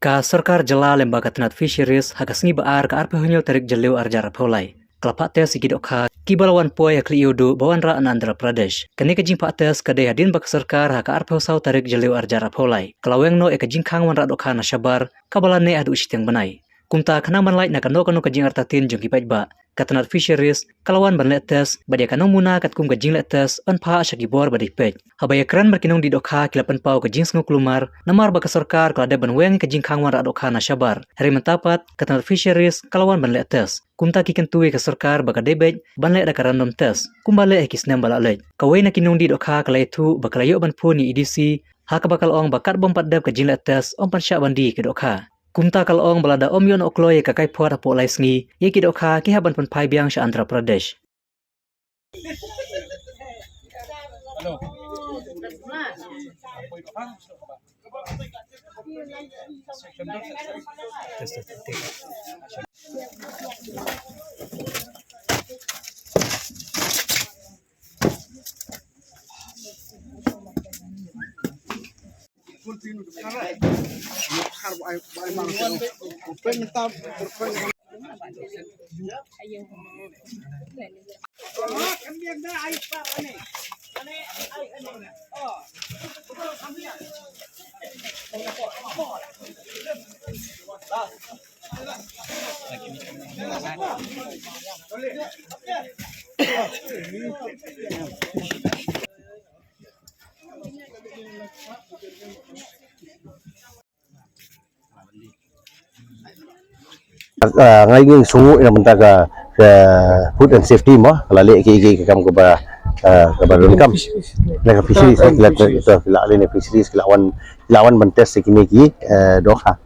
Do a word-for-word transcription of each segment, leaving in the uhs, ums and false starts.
Ka sorkar jylla lem bad ka tnat Fisheries ha ka sngi ba ar ka arphew hynñiew tarik Jylliew arhajar arphew lai ka la phah test ïa ki dohkha kiba la wan poi ha Khlieh Ïewduh ba wanrah na Andhra Pradesh. Kane ka jingphah test ka dei hadien ba ka sorkar ha ka arphew saw tarik Jylliew arhajar arphew lai ka la weng noh ïa ka jingkhang wanrah dohkha na shabar kaba la neh haduh shiteng bnai. Kumta khnang ban lait na kano kano ka jingartatien jong ki paidbah, ka tnat Fisheries ka la wan ban leh test bad ïa ka nongmuna katkum ka jingleh test yn phah sha ki bor ba dei peit. Haba ïakren bad ki nongdih dohkha ki la pynpaw ka jingsngew kulmar namar ba ka sorkar ka la dep ban weng ïa ka jingkhang wanrah dohkha na shabar. Hynrei mynta pat ka tnat Fisheries ka la wan ban leh test. Kumta ki kyntu ïa ka sorkar ba ka dei beit ban leh da ka random test kumba leh ha ki snem ba la leit. Kawei na ki nongdih dohkha ka la ïathuh ba ka la ïoh ban phone ïa E D C ha kaba ka la ong ba katba ym pat dep ka jingleh test ym pat shah ban die ïa ki dohkha. Kumta ka la ong ba lada ym ïoh noh kloi ïa ka kaiphod hapoh lai sngi, ïa ki dohkha ki hap ban pynphai biang sha Andhra Pradesh. Ah, nga ïa ngi sngewnguh ïa na bynta ka, ka food and safety mo, ka la leh ki, ki, ki kam kaba, ah, kaba donkam. Na ka fisheries, ki la, ki la, ki la leh na fisheries, ki la wan, ki la wan ban test ïa kine ki, eh, dohkha.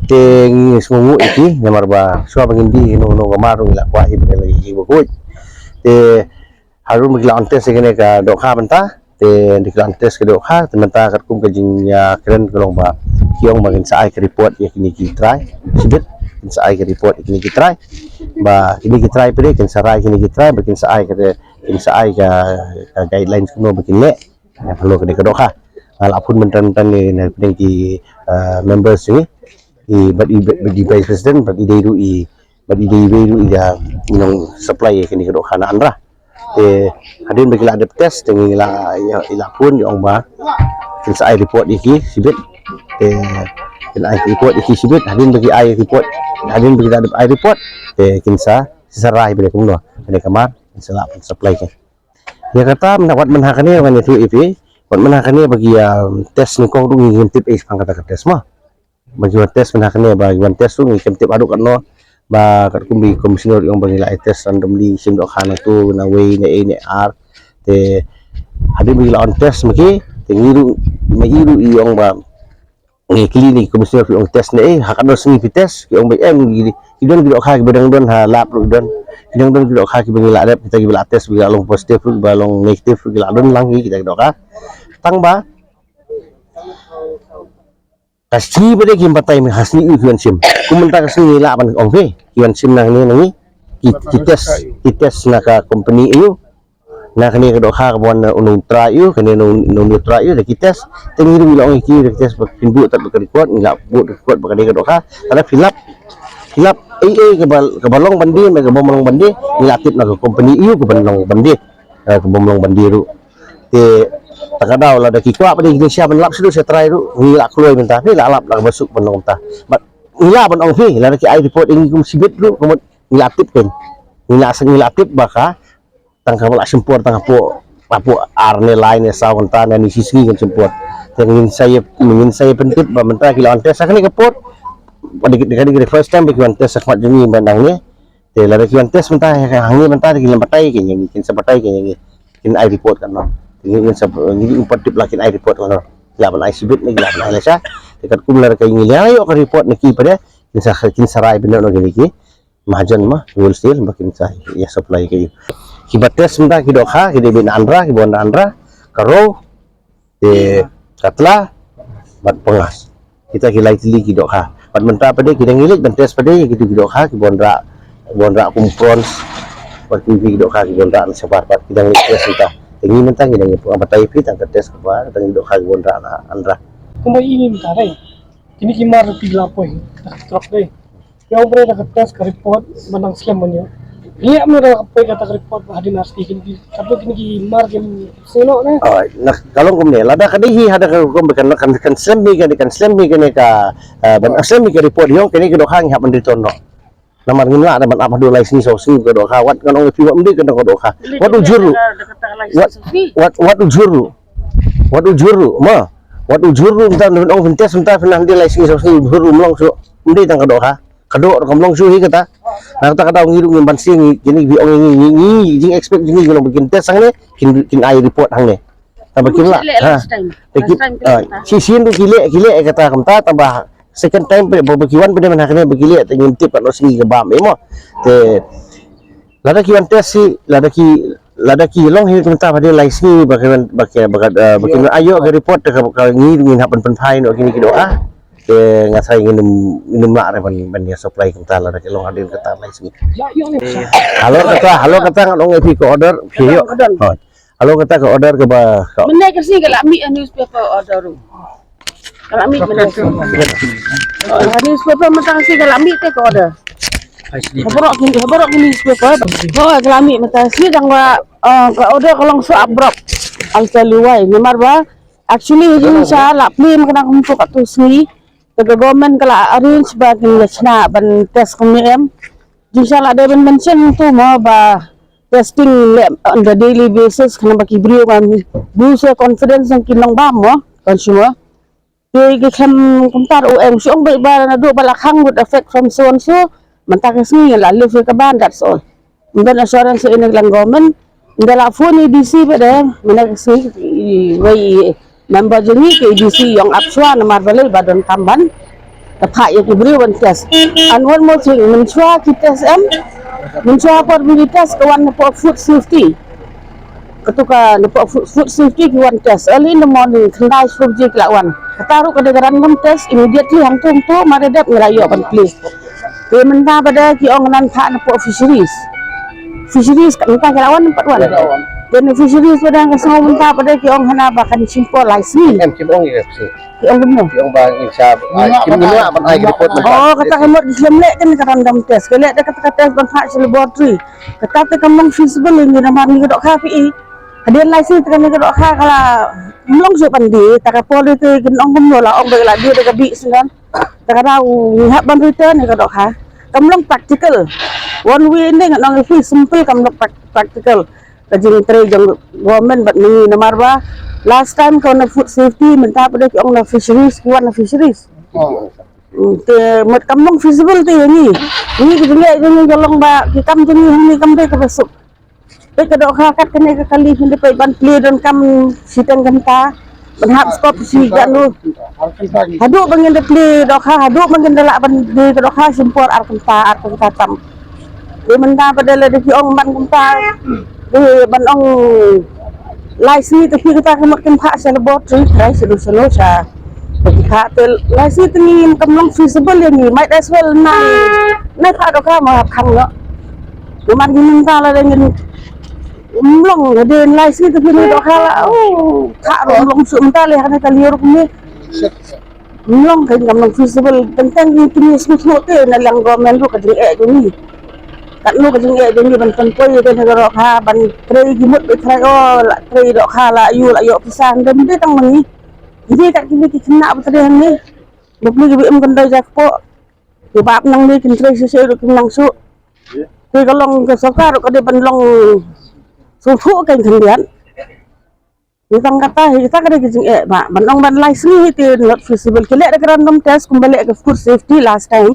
Te ngi sngewnguh ïa ki, namar ba shuwa ba ngin die ïa no, no ka mar ngi la kwah ïa ba ngi la ïa ba khuid. Te haduh ba ki la wan test ïa kane ka dohkha mynta, te hynda ki la wan test ka dohkha, te mynta katkum ka jingïakren ka long ba ki ong ba kin sa ai ka report ïa kine ki trai shibit, kin sa ai ka report ïa kine ki trai. Ba kine ki trai pat de kin sa rai kine ki trai, ba kin sa ai ka, kin sa ai ka, ka guidelines kumno ba kin leh. Ïa, halor kane ka dohkha. Nga la phone mynta mynta ne na pdeng ki, eh, members jong ngi. I bad i, bad i vice president, bad i dei ruh i, bad i dei ruh i da nong supply ïa kane ka dohkha na Andhra. Te hadien ba ki la dep test, te ngi la, ïa, i la phone ïa ong ba kin sa ai report ïa ki shibit. Te kin ai report ïa ki shibit, hadien ba ki ai report, hadien ba ki la dep ai report, te kin sa, sa rai ba ne kumno, ba ne ka mar kin sa lah ban supply ka. Ïa kata mynta wat mynta ha kane ngan ïathuh ïa phi, wat mynta ha kane ba ki, ah, test nyngkong ruh ngim tip ei shaphang kata ka test mo. Ba ki wan test mynta ha kane ba ki wan test ruh ngim tip haduh katno. Ba katkum i commissioner i ong ba ngi la ai test randomly, shim dohkha na tu, na wei, na ei, na ar. Te hadien ba ki la wan test ma ki, te ngi ruh, ma ngi ruh i ong ba ngi kylli ïa ki commissioner phi ong test ne ei, ha katno sngi phi test, ki ong ba em, ki, ki don ki dohkha kiba dang don ha lab ruh ki don. Ki dang don ki dohkha kiba ngi la dep, kita kiba la test, kiba la long positive ruh, kiba long negative ruh, ki la don lang kita ki dohkha. Tang ba ka sngi pat de kim batai me ha sngi u ki wan shim. Kum mynta ka sngi ngi lah ban ong phi, ki wan shim na ngi, na ngi. Ki, ki test, ki test na ka company u. Na kane ka dohkha kaba wan na u nongtrai u, kane na u nongtrai u, da ki test. Te ngi ruh ngi la ong ïa ki, da ki test ba kin buh tad ka record, ngi la buh record ba kane ka dohkha. Lada fill up, fill up ei ei kaba, kaba long ban die, kaba ym long ban die, ngi la tip na ka company u kaba long ban die. Eh, kaba ym long ban die ruh. Te ta ka daw lada ki kwah pat de ki sha ban lap shuh sha trai ruh, ngi la kloi mynta, ngi la lap la kaba suk ban long mynta. But ngi lah ban ong phi, lada ki ai report ïa ngi kum shibit ruh, kum ngi la tip pyn. Ngi la, ngi la tip ba ka tang kaba la shim por tang hapoh, hapoh ar ne lai ne saw kynta ne ni shisngi kan shim por. Te ngin sa ïa, ngin sa ïa pyntip ba mynta ki la wan test ha kane ka por. Ba dei, dei, dei first time ba ki wan test ha khmat jong ngi ba nangne. Te lada ki wan test mynta ha, ha, hangne mynta te kin batai kin ïa ngi, kin sa batai kin ïa ngi. Kin ai report katno. Te ngin sa, ngin ïa pyntip la kin ai report katno. Ki lah ban ai shibit ne ki lah ban ai lashai. Te katkum lada ka ngi la ïoh ka report na ki pat de, kin sa, kin sa rai bynta noh kine ki mahajon ma wholesale ba kin sa ïa supply ka ïa. Kiba test mynta ki dohkha, ki dei beit na Andhra, kiba wan na Andhra, Garo, te Katla bad Pangas. Kita ki lai tylli ki dohkha. Bad mynta pat de ki dang ïaleit ban test pat de ïa kitu ki dohkha kiba wanrah, kiba wanrah kum prawns. Bad kitu ki dohkha kiba wanrah na shabar pat ki dang ïaleit test mynta. Te ngi mynta ngi dang ïa batai phi tang ka test kaba tang ki dohkha kiba wanrah na Andhra. Kumba i mynta, right? Kini ki mar phi la poi, ka trok dei. Ïa u bre da ka test ka report, ba nang slem man ïa. Ïa, mano da ka poi kata ka report ba hadien ar sngi kini ki, kato kini ki mar kim sngewno ne. Oh, na ka long kumne, lada ka dei hi, hada ka rukom kan, kan, kan slem hi, kan, kan slem hi, kane ka, eh, ban slem hi ka report ïong, kane ka dohkha ngi hap ban return noh. Namar ngim lah da ban ap haduh lai sngi saw sngi ka dohkha, wat ngan ong ïa phi wat ym dei kata ka dohkha. Wat u jur ruh. Wat, wat, wat u jur ruh. Wat u jur ruh, ma. Wat u jur ruh, mynta ban ong phin test, mynta phin hap dei lai sngi saw sngi, u jur ruh ym long shuh. Ym dei tang ka dohkha. Ka doh ruh kam long shuh hi kata. Na kata ka daw ngi ruh ngim banse ngi, kine phi ong ngi, ngi, ngi, jing expect jong ngi ka long ba kin test hangne, kin, kin ai report hangne. Tangba kim lah. Leh ha. Last time. Te last ki, time ki ah, leh kata. Shisien ruh ki leh, ki leh kata kumta, tangba second time phi, ba, ba ki wan phi dei mynta kane ba ki leh, te ngim tip katno sngi ka bam, eh, mo. Te lada ki wan test hi, lada ki, lada ki long hi kumta ba dei lai sngi ba ki wan, ba ki, ba ki, eh, ba ki wan aïu ka report te ka, ka ngi, ngin hap ban pynphai noh kine ki dohkha. Te nga sa ngin ym, ngin ym lah re ban, ban ïa supply kumta lada ki long hadien kata lai sngi. Halor kata, halor kata ngan ong ïa phi ka order, phi ïoh. Pardon, pardon. Oh. Halor kata ka order kaba ka mynne ka sngi ka la mih ha newspaper order ruh. Ka la mih mynne ka sngi. Oh, ha newspaper mynta ka sngi ka la mih te ka order. Ha baroh ki, ha baroh ki newspaper. Oh, ka la mih mynta ka sngi tangba, oh, ka order ka long so abrupt. I'll tell you why. Namar ba actually jingshisha la plie mynta ka sngi. Te ka government ka la arrange ba kin ïa shna ban test kumne em. Jingshisha la dei ban mention tu mo ba testing leh on the daily basis khnang ba ki briew ban boost ïa confidence jong ki nongbam mo, consumer. Te ki khlem kumta ruh em, shu ong ba, ba naduh ba la khang would affect from so and so. Mynta ka sngi la lift ïa ka ban, that's all. Ym don assurance ïa kane ka liang government. Ynda la phone i D C pat de, mynne ka sngi i wei i member jong ngi ka i D C i ong ap shuwa namar balei ba donkam ban, ka phah ïa ki briew ban test. And one more thing, mynshuwa ki test em, mynshuwa por ba ki test ka wan napoh food safety. Katu ka napoh food, food safety ki wan test early in the morning, khyndai shiphew baje ki la wan. Kata ruh ka dei ka random test, immediately hangtu hangtu mar ïa dep ngi la ïoh ban plie. Te mynta pat de ki ong ngan phah napoh fisheries. Fisheries kat mynta ki la wan pat wan. Te na fisheries pat de nga sngew mynta pat de ki ong hana ba kan shim por lai sngi. Em, kim ong ïa ka fisheries. Ki ong kumno? Ki ong ba ngin sa, ah, kim ngin lah ban ai report mynta. Oh, kata ka mut ki khlem leh kane ka random test. Ki leh da kata ka test ban phah sha laboratory. Kata te kam long feasible ïa ngi namar ngi ka dohkha phi i. Hadien lai sngi te kane ka dohkha ka la ym long shuh ban die, ta ka por te kin ong kumno la ong ba la die da ka bih sngewbha. Ta ka daw ngi hap ban return ïa ka dohkha. Kam long practical. One way ne ngan ong ïa phi simple kam long prac-, practical. Ka jingtrei jong government bad ngi namar ba last time ka wan na food safety, mynta pat de ki ong na fisheries, ki wan na fisheries. Oh. Hmm, te mut kam long feasible te ïa ngi. Ngi ki jingeh jong ngi ka long ba ki kam jong ngi hangne kam dei kaba suk. Peit ka dohkha kat kane ka kali, phin da peit ban plie donkam shiteng kynta ban hap skop shi gatno. Haduh ba ngin da plie dohkha, haduh ba ngin da lah ban plie ka dohkha shim por ar kynta, ar kynta tam. Te mynta pat de lada ki ong ban kumta, te ban ong lai sngi te phi kata ka mut kin phah sha laboratory, trai sha dusha no sha. Te phi phah te lai sngi te ngi kam long feasible ïa ngi, might as well nang nang phah dohkha ma hap khang noh. Namar ngi mynta lada ngin ym long hadien lai sngi te phi nang dohkha la, oh, phah ruh ym long shuh mynta lei ha kane ka liur kumne. Ym long, kein kam long feasible, teng teng ngi kine sngewthuh te na liang government ruh ka jingeh jong ngi. Katno ka jingeh jong ngi ban pynpoi ïa kane ka dohkha, ban trei ki mut ba trai, oh, la trei dohkha la ïoh, la ïoh pisa, ym dei tang ma ngi. Ngi kat kine ki khynnah ba trei hangne. Bapli kiba im kyndai ja kpoh. Kiba ap nangne kin trei shisha ruh kim nang shuh. Te ka long ka sorkar ruh ka dei ban long sngewthuh kein khyndiat. Te tang kata hi, kata ka dei ka jingeh ba ban ong ban lai sngi hi te not feasible. Ki leh da ka random test kumba leh ka food safety last time.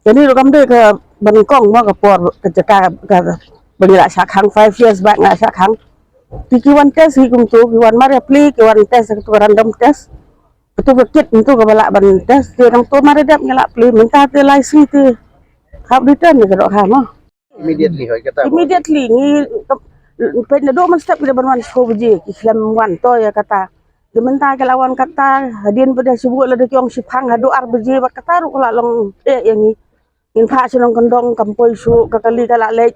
Kane ruh kam dei ka ba nyngkong mo, ka por ka jaka ka ba ngi la shah khang five years back, nga la shah khang. Te ki wan test hi kumtu, ki wan mar ïa plie, ki wan test ha katu ka random test. Katu ka kit kumtu kaba lah ban test, te nangtu mar ïa dep ngi la plie, mynta te lai sngi te hap return ïa ka dohkha mo. Immediately, hoi, kata. Immediately, ngi, peit naduh mynstep ki dei ban wan shiphew baje, ki khlem wan, to ïa kata. Te mynta ki la wan kata, hadien pat de shibun lada ki ong shipang, haduh ar baje, ba kata ruh ka la long eh ïa ngi. Ngin phah sha nongkyndong kam poi shuh, ka kali ka la leit.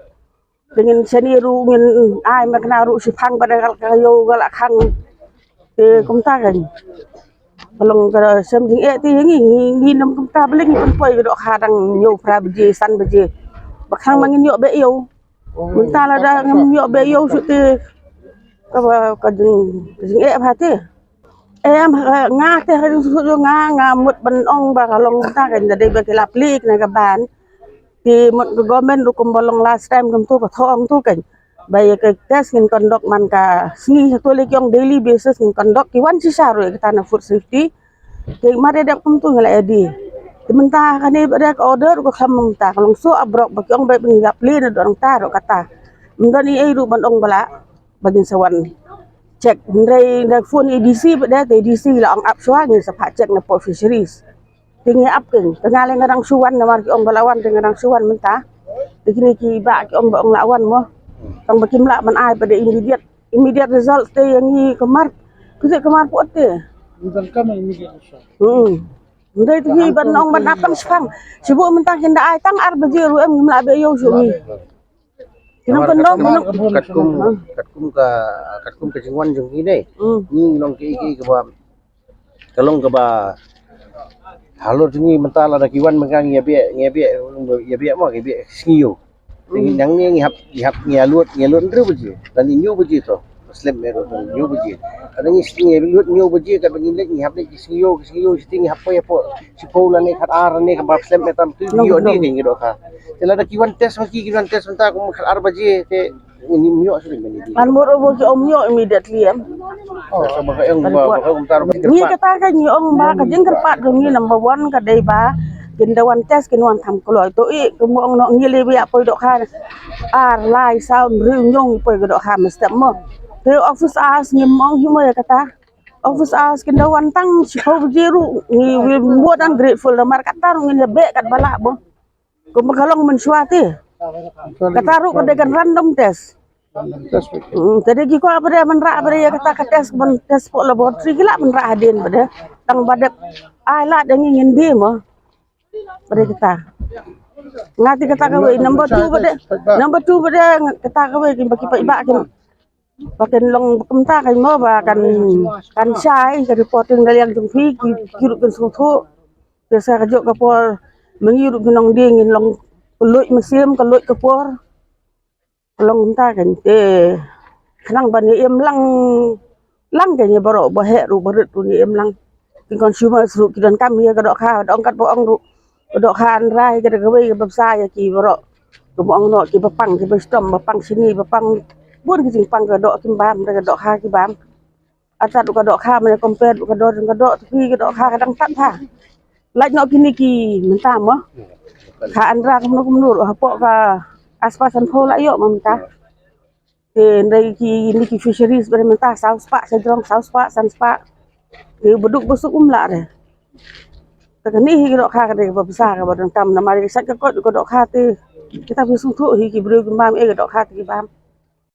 Te ngin shane ruh, ngin ai ma kane ruh shipang, pat de ka la, ka ïoh ka la khang. Te kumta kein. Ka long ka sem jingeh te ngi ngi ngi nam kumta bling pynpoi ka dohkha dang ñiew phra baje san baje. Ba khang ma ngin ïoh beh ïew. Mynta lada ngam ïoh beh ïew shuh te kaba ka jing ka jingeh bha te. Em ha nga te ha jingsuh jong nga nga mut ban ong ba ka long kumta ka dei ba ki la plie na ka ban. Te mut ka government ruh kumba long last time kumtu ka thong tu kan. Ba ïa ka test ngin conduct man ka sngi ha tu lei ki ong daily basis ngin conduct ki wan shisha ruh ïa kata na food safety. Te mar ïa dep kumtu ngi la ïa die. Te mynta kane ba dei ka order ruh ka kham mynta ka long so abrok ba ki ong ba ngi la plie na dong ta ruh kata. Ym don ei ei ruh ban ong ba la ba ngin sa wan check. Hynrei da phone A D C ba dei te A D C la ong ap shuwa ngin sa phah check na port fisheries. Te ngi ap keiñ, te nga lei nga dang shu wan namar ki ong ba la wan te nga dang shu wan mynta. Te kine ki ba ki ong ba ong la wan mo. Tang ba kim lah ban ai pat de immediate, immediate result te ïa ngi ka mar. Ki te ka mar put te. Hmm. Ndai te hi ban ong ban ap tang shipang. Shibu mynta kin da ai tang ar baje ruh em ngim lah beh ïew shuh ngi. Ki nang kynnoh katkum, katkum, katkum ka, katkum ka jingwan jong ngi ne. Hmm. Ngi long ki, ki, kaba ka long kaba halor jong ngi mynta lada ki wan mynta ngi ïa beh, ngi ïa beh, ïa beh mo, ngi beh sngi ïew. Ngi nang ngi hap, ngi hap, ngi ïa lut, ngi ïa lut hynriew baje. Lane hynñiew baje to. Slem me lut hynñiew baje. Lada ngi sngi lut hynñiew baje, katba ngi leit ngi hap leit ki sngi ïew, ki sngi ïew, shiteng ngi hap poi hapoh shiphew lane khatar lane kaba slem me tam tu ngi ïoh die ngi dohkha. Te lada ki wan test ma ki, ki wan test mynta kum khatar baje te. Ngan mut ruh ba ki ym ïoh immediately em. Ngi kata ka ngi ong ba ka jingkyrpad jong ngi number one ka dei ba kin da wan test kin wan tham kloi. To i kumba ong noh ngi lei ba ïa poi dohkha ar lai saw hynriew hynñiew ngi poi ka dohkha mynstep mo. Te office hours ngim ong hi mo ïa kata. Office hours kin da wan tang shiphew baje ruh ngi more than grateful namar kata ruh ngin ïa beh katba lah mo. Kumba ka long mynshuwa te. Kata ruh ka dei ka random test. Hmm, te dei ki kwah ba dei ban rah ba dei ïa kata ka test ban test hapoh laboratory ki lah ban rah hadien ba dei. Tang ba dep ai lad ïa ngi ngin die mo. Ba dei kata. Nga te kata kawei number two ba dei. Number two ba dei kata kawei ki ba ki paidbah ki. Ba kan long kumta kan mo ba kan, kan shai ka reporting da liang jong phi ki, ki ruh kan sngewthuh. Te sa ka jong ka por ma ngi ruh ki nongdie ngin long ka luid mynsiem ka luid ka por. Ka long kumta kan te khnang ban ïa im lang lang kan ïa baroh ba heh ruh ba rit ruh ïa im lang. Ki consumers ruh ki donkam ïa ka dohkha, dang kat ba ong ruh ka dohkha Andra hi ka dei kawei kaba bsa ïa ki baroh. Kumba ong noh ki ba pang, ki ba shitom, ba pang shini, ba pang bun ki jingpang ka doh kim bam, da ka dohkha ki bam. Atat ruh ka dohkha mane compare ruh ka doh, ka doh te phi ka dohkha ka dang tat ha. Lait noh kine ki mynta mo. Ka Andra kumno kumno ruh hapoh ka aspas sanphew la ïoh mo mynta. Te ndai ki ni ki fisheries ba mynta saw spah sha jrong, saw spah san spah. Te ba duk ba suk um lah re. Te kane hi ka dohkha ka dei kaba bsa kaba donkam namar ka sait ka koit ka dohkha te kita phi sngewthuh hi ki briew ki bam eh ka dohkha te ki bam.